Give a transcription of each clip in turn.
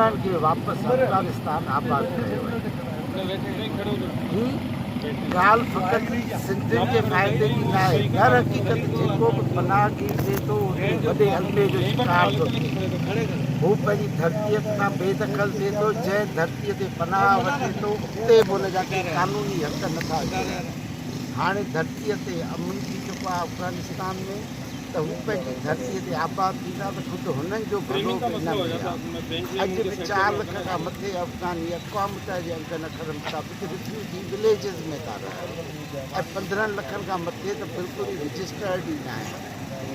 انهن کي واپس افغانستان آباد ڪيو وڃي. هي ڳالهه فقط سنڌين جي فائدي جي ناهي، در حقيقت جيڪو به پناهگير ٿئي ٿو اهو وڏي الميي جو شڪار ٿو ٿئي. هو پنهنجي ڌرتيء تان بي دخل ٿئي ٿو، جنهن ڌرتيء تي پناهه وٺي ٿو اتي به هن جا ڪي قانوني حق نٿا جڙن. هاڻي ڌرتيء تي امن ٿي چڪو آهي افغانستان ۾. ته هو پنهنجي ڌرتيء تي آباد ٿيندا ته خود هنن جو ڀلو به ان ۾ آهي. اڄ به چار لک کان مٿي افغاني اقوام متحده جي انگن اکرن مطابق رفيوجي وليجز ۾ ٿا رهن ۽ 15 لکن کان مٿي ته بلڪل ئي رجسٽرڊ ئي ناهن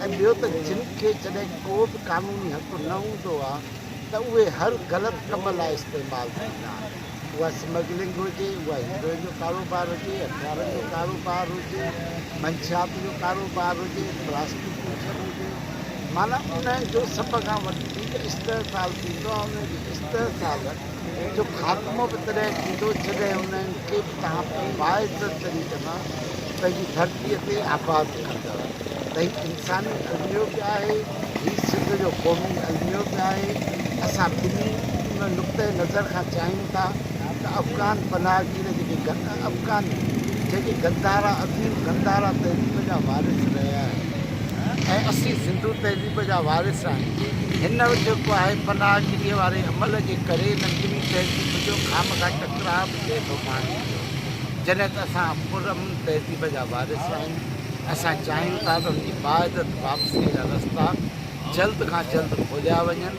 ۽ ٻيو ته جن کي جڏهن ڪو به قانوني حق نه هوندو آهي ته اهي هر غلط ڪم لاء استعمال ٿيندا آهن. اها سمگلنگ هجي، اها هيروئن جو ڪاروبار هجي، هٿيارن جو ڪاروبار هجي، منشيات جو ڪاروبار هجي، پراسٽيٽيوشن هجي، معنيٰ انهن جو سڀ کان وڌيڪ استحصال ٿيندو آهي، انهن جي استحصال جو خاتمو به تڏهن ٿيندو جڏهن انهن کي به توهان باعزت طريقي سان پنهنجي ڌرتيء تي آباد ڪندؤ ته هي انساني الميو به آهي، هي سنڌ جو قومي الميو به آهي، اسان ٻنهي نقطه نظر کان چاهيون ٿا ته افغان پناهگير جيڪي افغان جيڪي گنڌارا عظيم گنڌارا تهذيب جا وارث رهيا آهن ۽ اسين سنڌو تهذيب جا وارث آهيون هن جيڪو آهي پناهگيري واري عمل جي ڪري انهن ٻنهي تهذيب جو خامخواه ٽڪراء به ٿئي ٿو ماڻهن جو جڏهن ته اسان پرامن تهذيب جا وارث آهيون اسان چاهيون ٿا ته ان جي باعزت واپسي جا رستا جلد کان جلد کوليا وڃن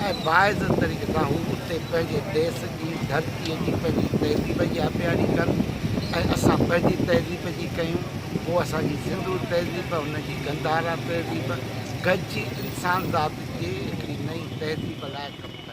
۽ باعزت طريقي سان هو اتي پنهنجي ديس جي ڌرتيء جي پنهنجي تهذيب جي آبياري ڪن ۽ اسان پنهنجي تهذيب جي ڪيون پوء اسان جي سنڌو تهذيب هن جي گنڌارا تهذيب گڏجي انسان ذات جي هڪڙي نئين تهذيب لاء ڪم ڪن.